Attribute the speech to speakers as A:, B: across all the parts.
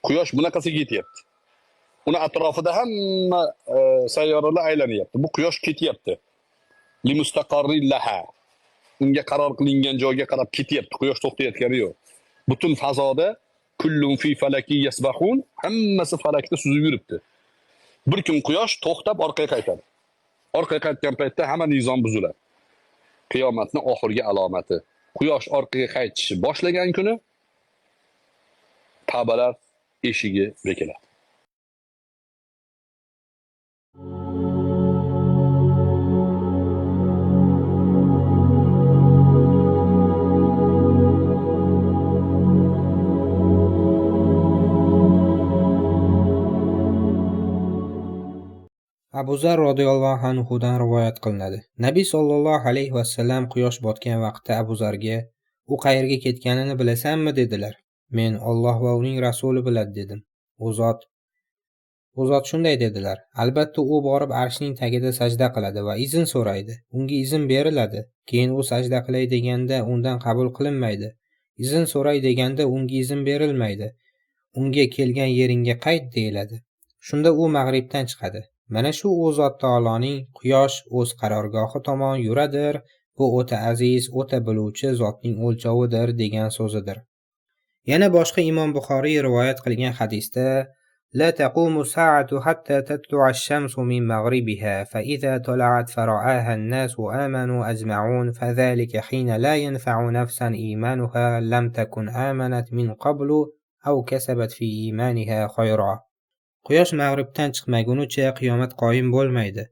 A: Quyosh bunaqasiga ketyapti. Uni atrofida hamma sayyoralar aylanyapti. Bu quyosh ketyapti. Limustaqarrin laha. Unga qaror qilingan joyga qarab ketyapti. Quyosh to'xtayotgani yo'q. Butun fazoda kullun fi falaki yasbahun, hammasi falakda suzib yuribdi. Bir kun quyosh to'xtab orqaga qaytadi. Orqaga qaytgan paytda hamma nizom buziladi. Qiyomatning oxirgi alomati. Quyosh orqaga qaytishi boshlagan kuni tavbalar eshigi bekiladi.
B: Abu Zar roziyallohu anhudan rivoyat qilinadi. Nabiy sollallohu alayhi vasallam quyosh botgan vaqtda Abu Zarga: "U qayerga ketganini bilasanmi?" dedilar. Men Alloh va uning rasuli biladi dedim. U zot shunday dedilar: Albatta u borib arshning tagida sajda qiladi va izn so'raydi. Unga izn beriladi. Keyin u sajda qilay deganda undan qabul qilinmaydi. Izn so'ray deganda unga izn berilmaydi. Unga kelgan yeringga qayt deyiladi. Shunda u mag'ribdan chiqadi. Mana shu u zot taoloning quyosh o'z qarorgohi tomon yuradir, bu o'ta aziz, o'ta biluvchi zotning o'lchovidir degan so'zidir. Yana boshqa Imom Buxoriy rivoyat qilgan hadisda: La taqumu sa'atu hatta tatlu'a ash-shamsu min maghribiha fa idza tala'at fara'aha an-nasu amanu ajma'un fa dhalika hina la yanfa'u nafsan imanuha lam takun amanat min qablu aw kasabat fi imaniha khayra. Quyosh mag'ribdan chiqmagunicha qiyomat qoyim bo'lmaydi.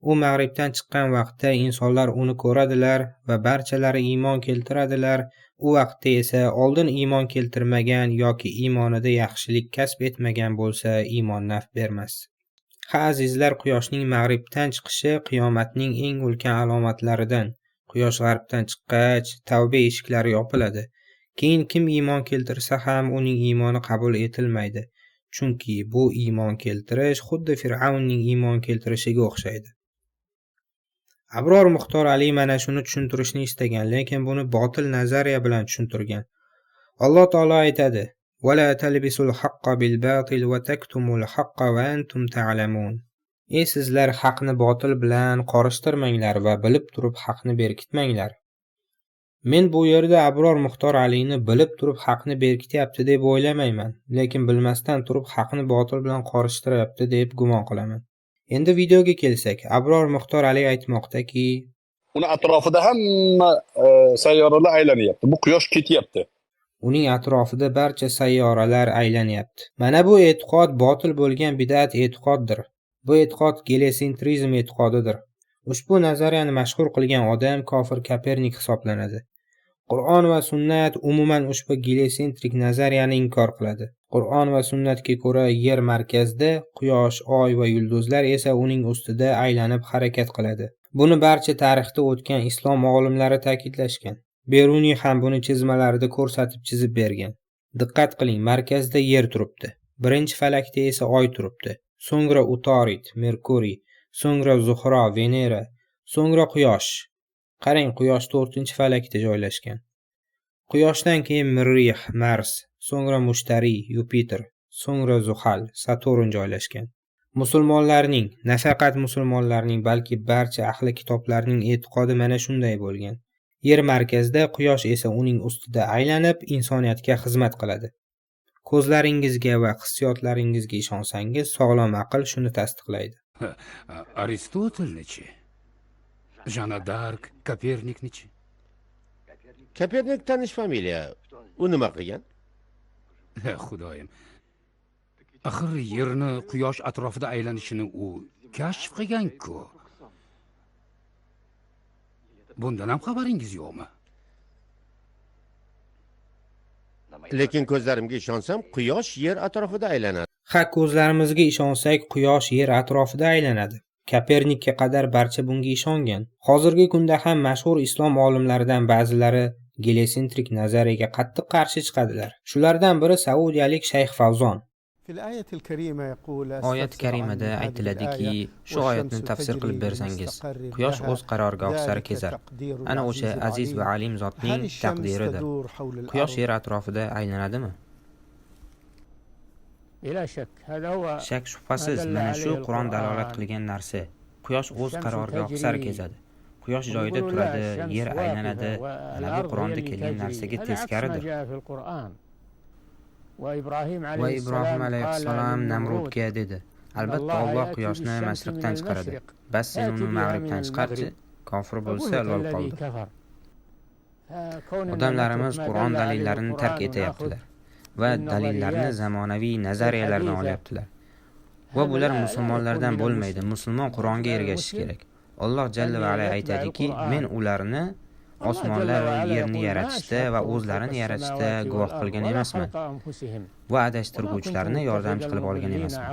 B: U mag'ribdan chiqqan vaqtda insonlar uni ko'radilar va barchalari iymon keltiradilar. U vaqtda esa oldin iymon keltirmagan yoki iymonida yaxshilik kasb etmagan bo'lsa, iymon naf bermas. Ha azizlar, quyoshning mag'ribdan chiqishi qiyomatning eng ulkan alomatlaridan. Quyosh g'arbdan chiqqach, tavba eshiklari yopiladi. Keyin kim iymon keltirsa ham uning iymoni qabul etilmaydi. Chunki bu iymon keltirish xuddi Fir'avnning iymon keltirishiga o'xshaydi. Abror Muxtor Ali mana shuni tushuntirishni istagan, lekin buni botil nazariya bilan tushuntirgan. Alloh taolo aytadi: "Va la talbisul haqqa bil batil va taktumul haqqa va antum ta'lamun." Ey sizlar, haqni botil bilan qorishtirmanglar va bilib turib haqni berkitmanglar. Men bu yerda Abror Muxtor Alini bilib turib haqni berkityapti deb o'ylamayman, lekin bilmasdan turib haqni botil bilan qorishtiryapti deb gumon qilaman. Endi videoga kelsak, Abror Muxtor Ali aytmoqdaki,
A: uni atrofida hamma sayyoralar aylanyapti. Bu quyosh ketyapti.
B: Uning atrofida barcha sayyoralar aylanyapti. Mana bu e'tiqod botil bo'lgan bid'at e'tiqoddir. Bu e'tiqod geliosentrizm e'tiqodidir. Ushbu nazariyani mashhur qilgan odam kofir Kopernik hisoblanadi. Qur'on va sunnat umuman ushbu geliosentrik nazariyani inkor qiladi. Qur'on va sunnatga ko'ra yer markazda, quyosh, oy va yulduzlar esa uning ustida aylanib harakat qiladi. Buni barcha tarixda o'tgan islom olimlari ta'kidlashgan. Beruniy ham buni chizmalarida ko'rsatib chizib bergan. Diqqat qiling, markazda yer turibdi. Birinchi falakda esa oy turibdi. So'ngra Utorid, Merkuriy, so'ngra Zuhra, Venera, so'ngra Quyosh. Qarang, Quyosh 4-falakda joylashgan. Quyoshdan keyin Mirrix, Mars, so'ngra Mushtariy, Yupiter, so'ngra Zuhal, Saturn joylashgan. Musulmonlarning, nafaqat musulmonlarning, balki barcha ahli kitoblarning e'tiqodi mana shunday bo'lgan. Yer markazda, Quyosh esa uning ustida aylanib, insoniyatga xizmat qiladi. Ko'zlaringizga va hissiyotlaringizga ishonsangiz, sog'lom aql shuni tasdiqlaydi.
C: Aristotelnichi, Жанна Дарк, Koperniknichi?
D: Kopernik tanish familiya. U nima qilgan?
C: Xudoyim. Axir yerni quyosh atrofida aylanishini u kashf qilgan-ku. Bundan ham xabaringiz yo'qmi?
D: Lekin ko'zlarimga ishonsam, quyosh yer atrofida aylanadi.
B: Ha, ko'zlarimizga ishonsak, quyosh yer atrofida aylanadi. Kopernikka qadar barcha bunga ishongan. Hozirgi kunda ham mashhur islom olimlaridan ba'zilari geliosentrik nazariyaga qattiq qarshi chiqadilar. Shulardan biri saudiyalik Shayx Favzon.
E: Oyat karimada aytiladiki, shu oyatni tafsir qilib bersangiz, quyosh o'z qarorgohi sari kezar. Ana o'sha aziz va alim zotning taqdiridir. Quyosh yer atrofida aylanadimi? Shak shubhasiz, mana shu Qur'on dalolat qilgan narsa. Quyosh o'z qarorgohi sari kezadi. Quyosh joyida turadi, yer aylanadi. Mana bu Qur'onda kelgan narsaga teskaridir. Va Ibrohim alayhissalom Namrudga dedi: Albatta Alloh quyoshni mashriqdan chiqaradi. Bas sen uni mag'ribdan chiqarchi. Kofir bo'lsa lol qoldi. Odamlarimiz Qur'on dalillarini tark etayaptilar va dalillarni zamonaviy nazariyalardan olyaptilar. Va bular musulmonlardan bo'lmaydi. Musulmon Qur'onga ergashishi kerak. Alloh jalla va ala aytadiki, men ularni osmonlar va yerni yaratishda va o'zlarini yaratishda guvoh qilgan emasman va adashtirguvchilarni yordamchi qilib olgan emasman.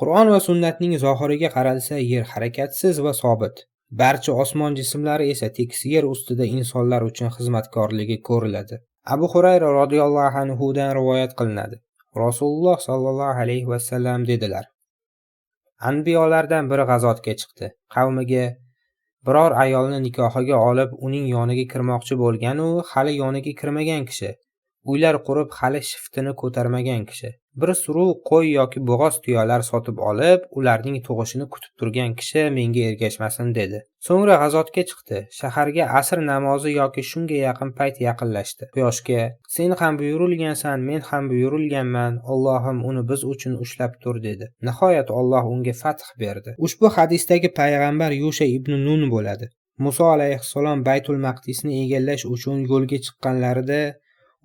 B: Qur'on va sunnatning zohiriga qaralsa, yer harakatsiz va sobit. Barcha osmon jismlari esa tekis yer ustida insonlar uchun xizmatkorligi ko'riladi. Abu Hurayra roziyallohu anhu dan rivoyat qilinadi. Rasululloh sollallohu alayhi va sallam dedilar: Anbiyolardan biri g'azotga chiqdi. Qavmiga biror ayolni nikohiga olib, uning yoniga kirmoqchi bo'lgan u hali yoniga kirmagan kishi, uylar qurib hali shiftini ko'tarmagan kishi, bir suruv qo'y yoki bo'g'oz tuyalar sotib olib, ularning tug'ishini kutib turgan kishi menga ergashmasin dedi. So'ngra g'azotga chiqdi. Shaharga asr namozi yoki shunga yaqin payt yaqinlashdi. Quyoshga: "Sen ham buyurilgansan, men ham buyurilganman. Allohim uni biz uchun ushlab tur" dedi. Nihoyat Alloh unga fath berdi. Ushbu hadisdagi payg'ambar Yusha ibn Nun bo'ladi. Muso alayhissalom Baytul Maqdisni egallash uchun yo'lga chiqqanlarida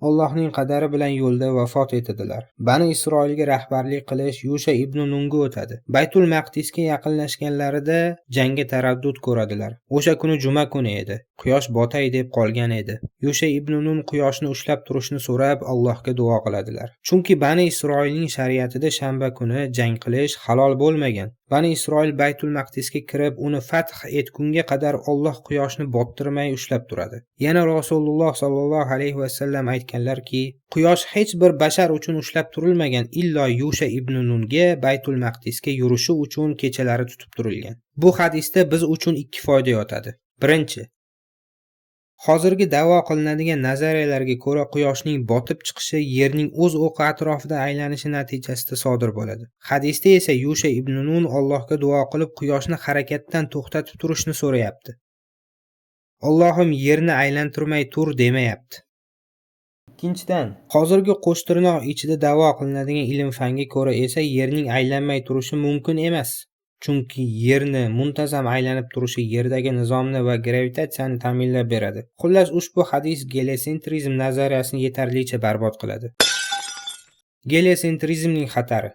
B: Allohning qadari bilan yo'lda vafot etadilar. Bani Isroilga rahbarlik qilish Yusha ibn Nunga o'tadi. Baytul Maqdisga yaqinlashganlarida jangga taraddud ko'radilar. O'sha kuni juma kuni edi. Quyosh botay deb qolgan edi. Yusha ibn Nun quyoshni ushlab turishni so'rab Allohga duo qiladilar. Chunki Bani Isroilning shariatida shanba kuni jang qilish halol bo'lmagan. Bani Isroil Baytul Maqdisga kirib, uni fath etgunga qadar Alloh quyoshni bottirmay ushlab turadi. Yana Rasululloh sollallohu alayhi va sallam aytganlarki, quyosh hech bir bashar uchun ushlab turilmagan, illo Yusha ibn Nunga Baytul Maqdisga yurishi uchun kechalari tutib turilgan. Bu hadisda biz uchun ikki foyda yotadi. Birinchi, hozirgi da'vo qilinadigan nazariyalarga ko'ra quyoshning botib chiqishi yerning o'z o'qi atrofida aylanishi natijasida sodir bo'ladi. Hadisda esa Yusha ibn Nun Allohga duo qilib quyoshni harakatdan to'xtatib turishni so'rayapti. Allohim yerni aylantirmay tur demayapti. Ikkinchidan, hozirgi qo'shtirnoq ichida da'vo qilinadigan ilm-fanga ko'ra esa yerning aylanmay turishi mumkin emas. Chunki yerni muntazam aylanib turishi yerdagi nizomni va gravitatsiyani ta'minlab beradi. Xullas, ushbu hadis geliosentrizm nazariyasini yetarlicha barbod qiladi. Geliosentrizmning xatari.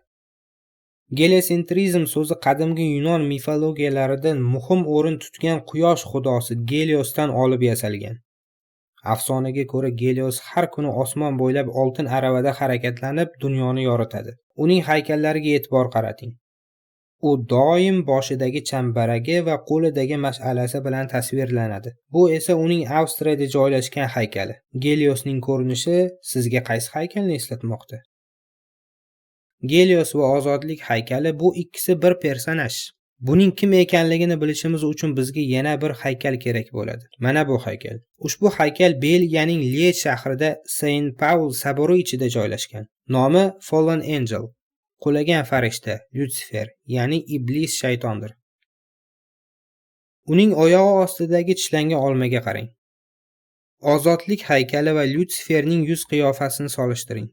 B: Geliosentrizm so'zi qadimgi Yunon mifologiyalarida muhim o'rin tutgan quyosh xudosi Geliosdan olib yasalgan. Afsonaga ko'ra Gelios har kuni osmon bo'ylab oltin aravada harakatlanib dunyoni yoritadi. Uning haykallariga e'tibor qarating. U doim boshidagi chambaragi va qo'lidagi mash'alasi bilan tasvirlanadi. Bu esa uning Avstriyada joylashgan haykali. Geliosning ko'rinishi sizga qaysi haykalni eslatmoqda? Gelios va ozodlik haykali bu ikkisi bir personaj. Buning kim ekanligini bilishimiz uchun bizga yana bir haykal kerak bo'ladi. Mana bu haykal. Ushbu haykal Belgiyaning Liej shahrida Saint Paul sobori ichida joylashgan. Nomi Fallen Angel. Qulagan farishta Lyutsifer, ya'ni iblis shaytondir. Uning oyog'i ostidagi tishlangan olmaga qarang. Ozodlik haykali va Lyutsiferning yuz qiyofasini solishtiring.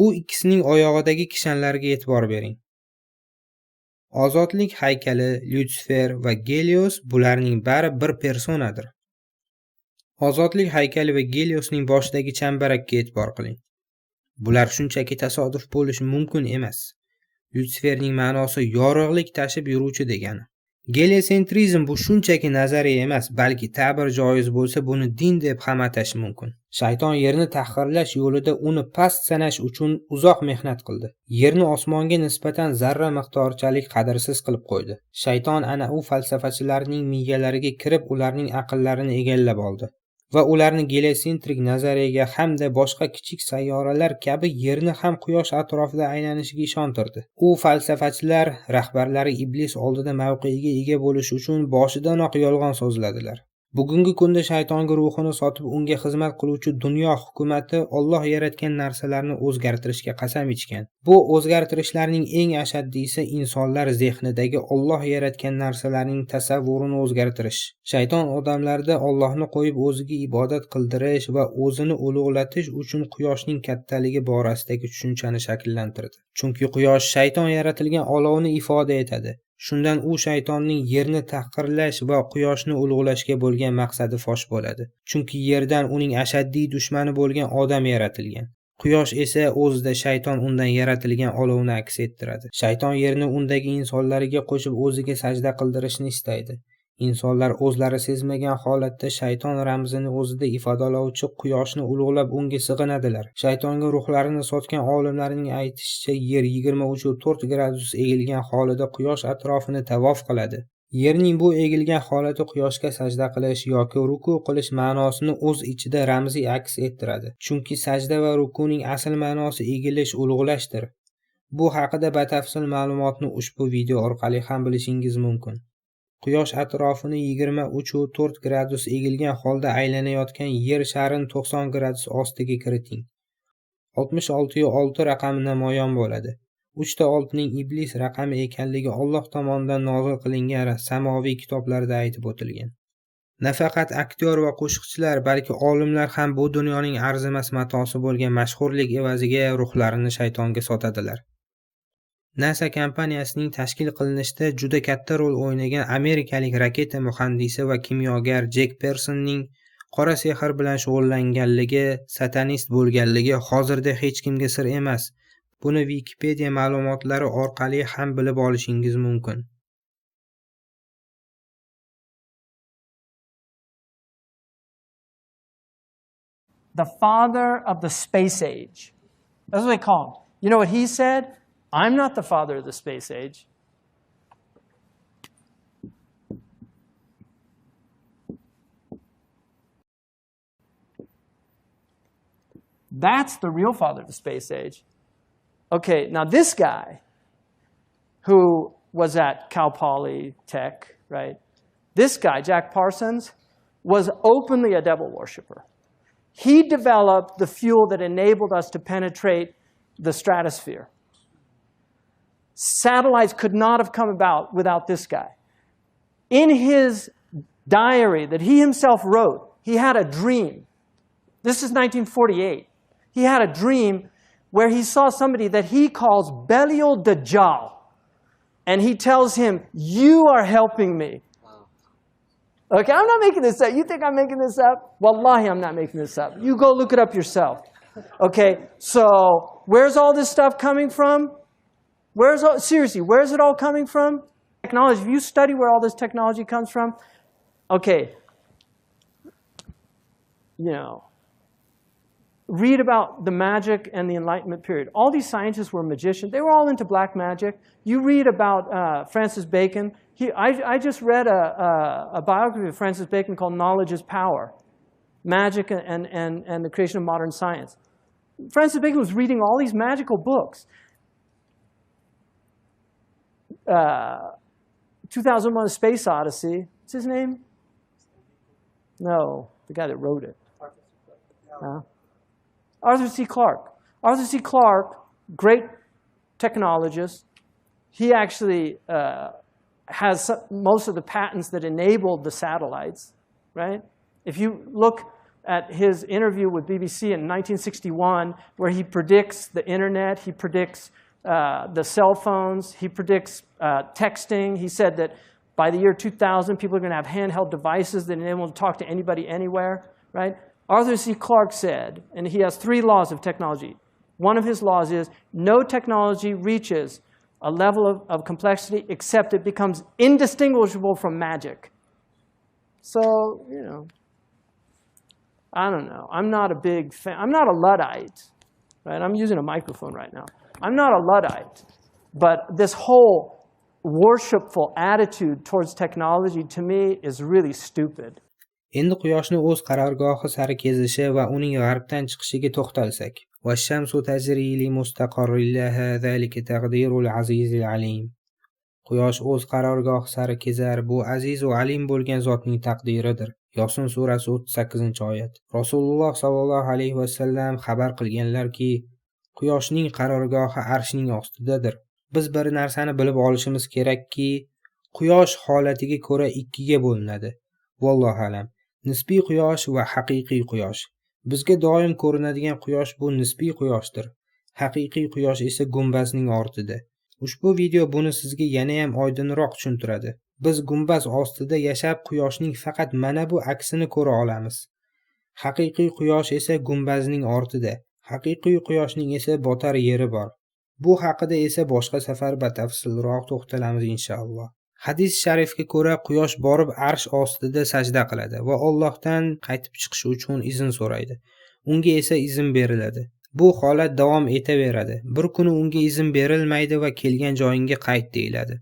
B: U ikkisining oyog'idagi kishanlarga e'tibor bering. Ozodlik haykali, Lyutsifer va Gelios bularning bari bir personadir. Ozodlik haykali va Geliosning boshidagi chambarakka e'tibor qiling. Bular shunchaki tasodif bo'lishi mumkin emas. Lyutsiferning ma'nosi yorug'lik tashib yuruvchi degani. Geliosentrizm bu shunchaki nazariya emas, balki ta'bir joiz bo'lsa buni din deb ham atash mumkin. Shayton yerni tahqirlash yo'lida uni past sanash uchun uzoq mehnat qildi. Yerni osmonga nisbatan zarra miqdorchalik qadrsiz qilib qo'ydi. Shayton ana u falsafachilarning miyalariga kirib, ularning aqllarini egallab oldi va ularni geliosentrik nazariyaga hamda boshqa kichik sayyoralar kabi yerni ham quyosh atrofida aylanishiga ishontirdi. U falsafachilar rahbarlari iblis oldida mavqeiga ega bo'lish uchun boshidanoq yolg'on so'zladilar. Bugungi kunda shaytonga ruhini sotib unga xizmat qiluvchi dunyo hukumati Alloh yaratgan narsalarni o'zgartirishga qasam ichgan. Bu o'zgartirishlarning eng ashaddiysi insonlar zehnidagi Alloh yaratgan narsalarning tasavvurini o'zgartirish. Shayton odamlarda Allohni qo'yib o'ziga ibodat qildirish va o'zini ulug'latish uchun quyoshning kattaligi borasidagi tushunchani shakllantirdi. Chunki quyosh shayton yaratilgan olovni ifoda etadi. Shundan u shaytonning yerni tahqirlash va quyoshni ulug'lashga bo'lgan maqsadi fosh bo'ladi. Chunki yerdan uning ashaddiy dushmani bo'lgan odam yaratilgan. Quyosh esa o'zida shayton undan yaratilgan olovni aks ettiradi. Shayton yerni undagi insonlarga qo'shib o'ziga sajda qildirishni istaydi. Insonlar o'zlari sezmagan holatda shayton ramzini o'zida ifodalovchi quyoshni ulug'lab unga sig'inadilar. Shaytonga ruhlarini sotgan olimlarning aytishicha, yer 23,4 gradus egilgan holida quyosh atrofini tavof qiladi. Yerning bu egilgan holati quyoshga sajda qilish yoki ruku qilish ma'nosini o'z ichida ramziy aks ettiradi. Chunki sajda va rukuning asl ma'nosi egilish, ulug'lashdir. Bu haqida batafsil ma'lumotni ushbu video orqali ham bilishingiz mumkin. Quyosh atrofini 23,4 gradus egilgan holda aylanayotgan yer sharini 90 gradus ostiga kiriting. 66,6 raqami namoyon bo'ladi. 3 ta 6 ning iblis raqami ekanligi Alloh tomonidan nozil qilingan samoviy kitoblarda aytib o'tilgan. Nafaqat aktyor va qo'shiqchilar, balki olimlar ham bu dunyoning arzimas matosi bo'lgan mashhurlik evaziga ruhlarini shaytonga sotadilar. NASA kompaniyasining tashkil qilinishida juda katta rol o'ynagan amerikalik raketa muhandisi va kimyogar Jek Personning qora sehr bilan shug'ullanganligi, satanist bo'lganligi hozirda hech kimga sir emas. Buni Wikipedia ma'lumotlari orqali ham bilib olishingiz mumkin.
F: The father of the space age. That's what they call him. You know what he said? I'm not the father of the space age. That's the real father of the space age. Okay, now this guy who was at Cal Poly Tech, right? This guy, Jack Parsons, was openly a devil worshiper. He developed the fuel that enabled us to penetrate the stratosphere. Satellites could not have come about without this guy. In his diary that he himself wrote, he had a dream. This is 1948. He had a dream where he saw somebody that he calls Belial Dajjal. And he tells him, you are helping me. Wow. Okay, I'm not making this up. You think I'm making this up? Wallahi, I'm not making this up. You go look it up yourself. Okay, so where's all this stuff coming from? Seriously, where's it all coming from? Technology. If you study where all this technology comes from, okay, you know, read about the magic and the Enlightenment period. All these scientists were magicians. They were all into black magic. You read about Francis Bacon. I just read a biography of Francis Bacon called Knowledge is Power, Magic and the Creation of Modern Science. Francis Bacon was reading all these magical books. 2001: A Space Odyssey. What's his name? No, the guy that wrote it. Arthur C. Clarke. Arthur C. Clarke, great technologist. He actually has most of the patents that enabled the satellites, right? If you look at his interview with BBC in 1961, where he predicts the internet, he predicts the cell phones, he predicts texting. He said that by the year 2000, people are going to have handheld devices that enable them to talk to anybody anywhere, right? Arthur C. Clarke said, and he has 3 laws of technology. One of his laws is no technology reaches a level of complexity except it becomes indistinguishable from magic. So, you know, I don't know. I'm not a big fan. I'm not a Luddite, right? I'm using a microphone right now. I'm not a Luddite, but this whole worshipful attitude towards technology to me is really stupid.
B: Endi quyoshni o'z qarorgohi sari kezishi va uning g'arbdan chiqishiga to'xtalsak. Vash-shamsu tajri li mustaqarrin laha zalika taqdirul azizil alim. Quyosh o'z qarorgohi sari kezar, bu aziz va alim bo'lgan zotning taqdiridir. Yosin surasi 38-oyat. Rasululloh sollallohu alayhi vasallam xabar qilganlarki, quyoshning qarorgohi arshning ostidadir. Biz bir narsani bilib olishimiz kerakki, quyosh holatiga ko'ra ikkiga bo'linadi. Vallohu alam. Nisbiy quyosh va haqiqiy quyosh. Bizga doim ko'rinadigan quyosh bu nisbiy quyoshdir. Haqiqiy quyosh esa gumbazning ortida. Ushbu video buni sizga yanayam oydinroq tushuntiradi. Biz gumbaz ostida yashab quyoshning faqat mana bu aksini ko'ra olamiz. Haqiqiy quyosh esa gumbazning ortida. Haqiqiy quyoshning esa botar yeri bor. Bu haqida esa boshqa safar batafsilroq to'xtalamiz inshaalloh. Hadis sharifga ko'ra quyosh borib arsh ostida sajda qiladi va Allohdan qaytib chiqishi uchun izn so'raydi. Unga esa izn beriladi. Bu holat davom etaveradi. Bir kuni unga izn berilmaydi va kelgan joyingga qayt deyiladi.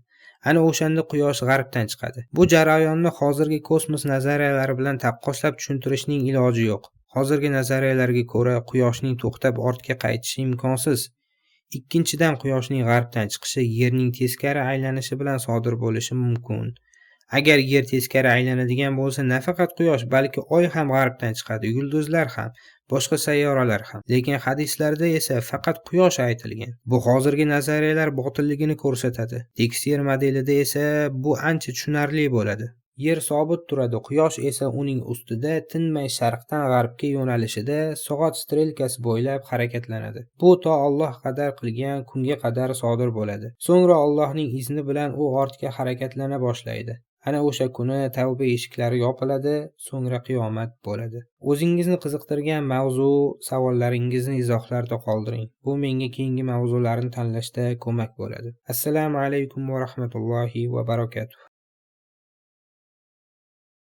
B: Ana o'shanda quyosh g'arbdan chiqadi. Bu jarayonni hozirgi kosmos nazariyalari bilan taqqoslab tushuntirishning iloji yo'q. Hozirgi nazariyalarga ko'ra quyoshning to'xtab ortga qaytishi imkonsiz. Ikkinchidan, quyoshning g'arbdan chiqishi Yerning teskari aylanishi bilan sodir bo'lishi mumkin. Agar Yer teskari aylanadigan bo'lsa, nafaqat quyosh, balki Oy ham g'arbdan chiqadi, yulduzlar ham, boshqa sayyoralar ham. Lekin hadislarda esa faqat quyosh aytilgan. Bu hozirgi nazariyalar botilligini ko'rsatadi. Tekis Yer modelida esa bu ancha tushunarli bo'ladi. Yer sobit turadi, quyosh esa uning ustida tinmay sharqdan g'arbga yo'nalishida soat strelkasi bo'ylab harakatlanadi. Bu to Alloh qadar qilgan kunga qadar sodir bo'ladi. So'ngra Allohning izni bilan u ortga harakatlana boshlaydi. Ana o'sha kuni tavba eshiklari yopiladi, so'ngra qiyomat bo'ladi. O'zingizni qiziqtirgan mavzu savollaringizni izohlarda qoldiring. Bu menga keyingi mavzularni tanlashda ko'mak bo'ladi. Assalomu alaykum va rahmatullohi va barakatuh.